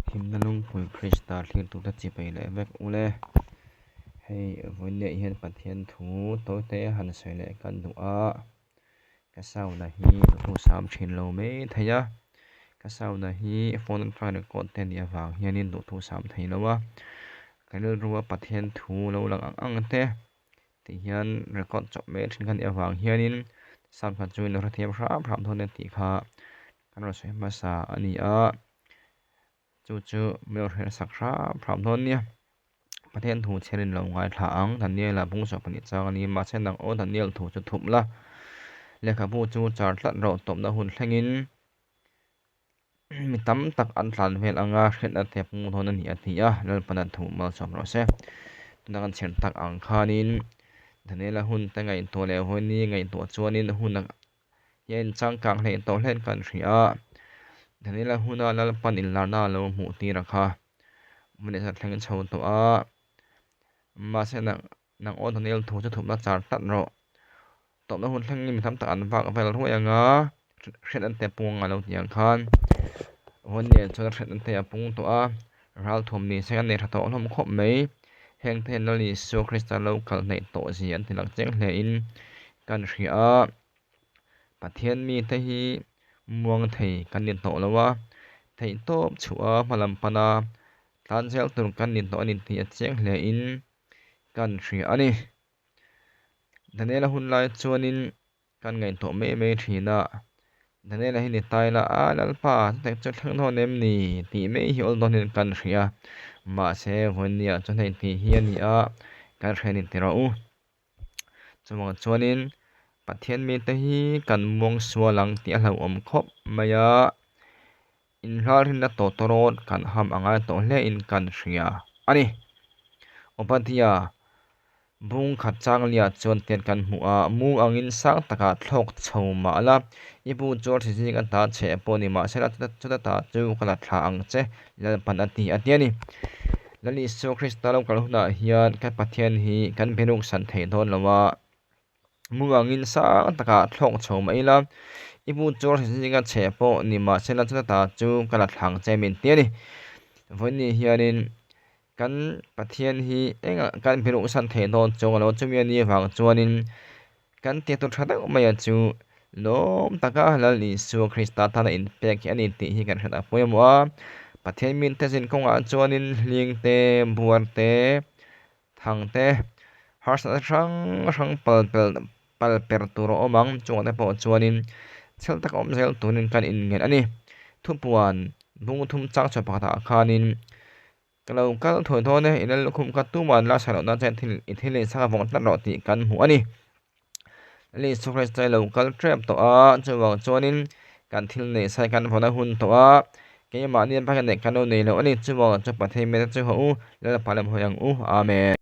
Thimna lungpui Krista thlirtute chipai leh vek ule. Hei vawiinah hian Pathian thu tawite han sawi leh kan duh a, ka sound a hi duhthusam thin lo mai thei a, ka sound a hi phone atanga record te anih avang hianin duhthusam thei lo a, ka rilrua Pathian thu lo lang ang ang te tih hian record chawp mai thin kha anih avang hianin sound kha chu in lo hrethiam hram hram dawn nia tih kha kan rawn sawi hmasa a ni a, chu chu min rawn hriat sak hram hram dawn nia. Pathian thu chhiarin lo ngaithla ang, Daniela bung sawh pahnih chang a ni. Mahse nang aw Daniel thu chu thup la, lehkhabu chu char tlat rawh tawpna hun thlengin mi tam tak an tlan vel anga hriatna te pung dawn a ni a ti a, Lalpana thu malsawm rawh se. Tuna kan chhiar tak ang khanin Daniela hun te ngaihtuah leh vawiin ngaihtuah chuanin hun a Hian changkang hleih tawh hlen kan hria a, Daniela huna Lalpan inlarna a lo hmuh tir a kha. Hmun thleng chho tawh a, mahse nang nang aw Daniel thu chu thupna char tlat rawh. Tawpna hun thlengin mi tam tak an vak vel ruai ang a, hriat an te pung ang a lo ti ang khan. Hun nen chuan hriat an te a pung tawh a, ralthum ni se an nei tha tawh hlawm khawp mai. Heng te hian Lal Isua Krista lo kal hnaih tawh zia an ti lang chiang hle in kan hria a. Pathian mite hi muang thei kan ni hnawh lo a, theihtawp chhuah a hma lam pana tlan zel tur kan ni hnawh a ni tih a chiang hle in kan hria a ni. Daniela hun lai chuanin kan ngaihtuah mai mai thin a, Daniela hi ni tai la a Lalpa chutah chu thleng dawn em ni tih mai hi awl dawn hian kan hria mahse vawinia chuan hei tih hi a ni a kan hria a ni tih rawh u. Chuvang chuanin Pathian mite hi kan muang sual ang tih a hlauhawm khawp mai a, inralrinna tawtawrawt kan ham a ngai tawh hle in kan hria a ni. Obadiah bung khat chang liah chuan tian kan hmuh a, mu angin sang takah thlawk chho mah la, i bu chu a hri zing a ta chhe pawh ni mahsela chuta ta chu ka la thla ang che Lalpan a ti a ti a ni. Lal Isua Krista lo kal hunah hian kan Pathian hi kan biruk san thei dawn lo a, muangin sang takah thlawk chho mah ila, i bu chu a hriatna chhe pawh ni mahsela chuta ta chu ka la thlang che min ti a ni. Vawiin hianin kan Pathian hi engah kan biruk san thei dawn chuang lo, chumi a nih avang chuanin Kan tiatu tha deuh mai a chu lawm taka Lal Isua Krista tana inpek hi a ni tih hi kan hriat a pawimawh a. Pathian minte zin kawngah chuanin hling te, buar te, thang te, harsatna hrang hrang pal pel pal per tur a awm ang. Chungah te pawh chuanin chhel taka awm zel turin kan inngen a ni. Thupuan bung thum chang chhuah pakhatah khanin Ka lo kal thawi dawn e, i lal lukhum kha tumah an la sa loh nan chuan thil i thil leh sanga vawng tlat rawh tih kan hmuh a ni. Lal Isua Krista i lo kal tep tawh a, chuvang chuanin kan thil neih sai kan vawn a hun tawh a, keimahni an pakhat neih kan lo nei lo a ni. Chuvang chuan Pathian mite chu haw u, Lalpa lam hawi ang u. Amen.